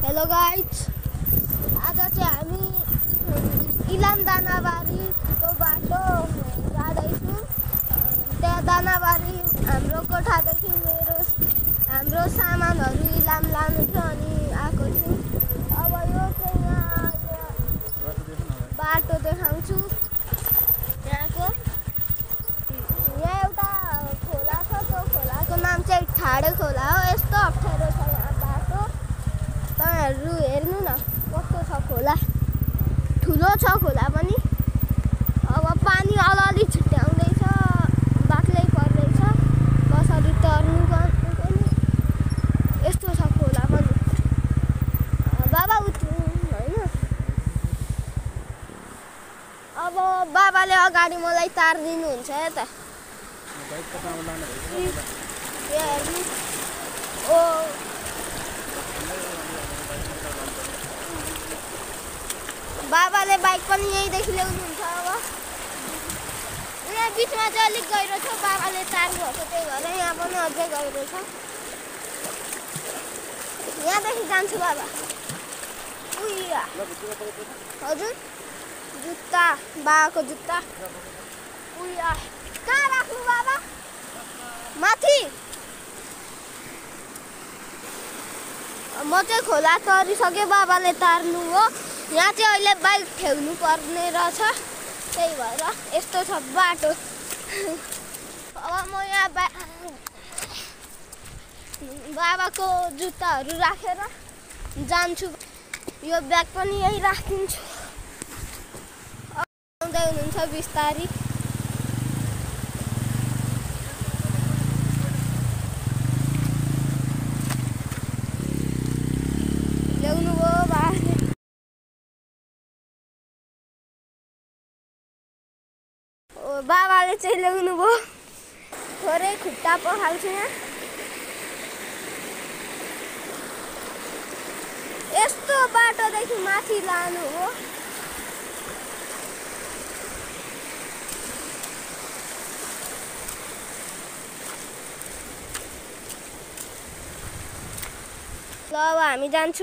Hello guys, आज चाहिँ हामी इलाम दानाबारीको बाटो जाँदैछौँ। त्यहाँ दानाबारी हाम्रो कोठादेखि हाम्रो सामानहरू इलाम लानु थियो अनि आएको छु। अब यो चाहिँ यहाँ बाटो देखाउँछु। यहाँ एउटा खोला छ, त्यो खोलाको नाम चाहिँ ठाडे खोला हो। यस्तो अप्ठ्यारो छ यहाँ बाटो, तपाईहरु हेर्नु न कस्तो छ खोला। ठुलो छ खोला पनि। अब पानी अलि छिट्याउँदैछ, बाक्लै पर्दैछ, कसरी तर्नु पर्ने यस्तो छ खोला पनि। बाबा उठ्नु हैन। अब बाबाले अगाडि मलाई तारिदिनुहुन्छ यता। बाबाले बाइक पनि यहीँदेखि ल्याउनुहुन्छ। अब यहाँ बिचमा चाहिँ अलिक गहिरो छ, बाबाले तार्नु भएको त्यही भएर यहाँ पनि अझै गहिरो छ। यहाँदेखि जान्छु बाबा। उया हजुर, जुत्ता, बाबाको जुत्ता। उया कहाँ राख्नु बाबा? माथि। म चाहिँ खोला तरिसकेँ, बाबाले तार्नु हो। यहाँ चाहिँ अहिले बाइक ठेउनु पर्ने रहेछ, त्यही भएर यस्तो छ बाटो। अब म यहाँ बाबाको जुत्ताहरू राखेर जान्छु। यो ब्याग पनि यही राखिदिन्छु। आउँदै हुनुहुन्छ बिस्तारी। ल्याउनु भयो बाबाले चाहिँ ल्याउनु भयो। थोरै खुट्टा पखाल्छु यहाँ। यस्तो बाटोदेखि माथि लानु हो। ल अब हामी जान्छौँ।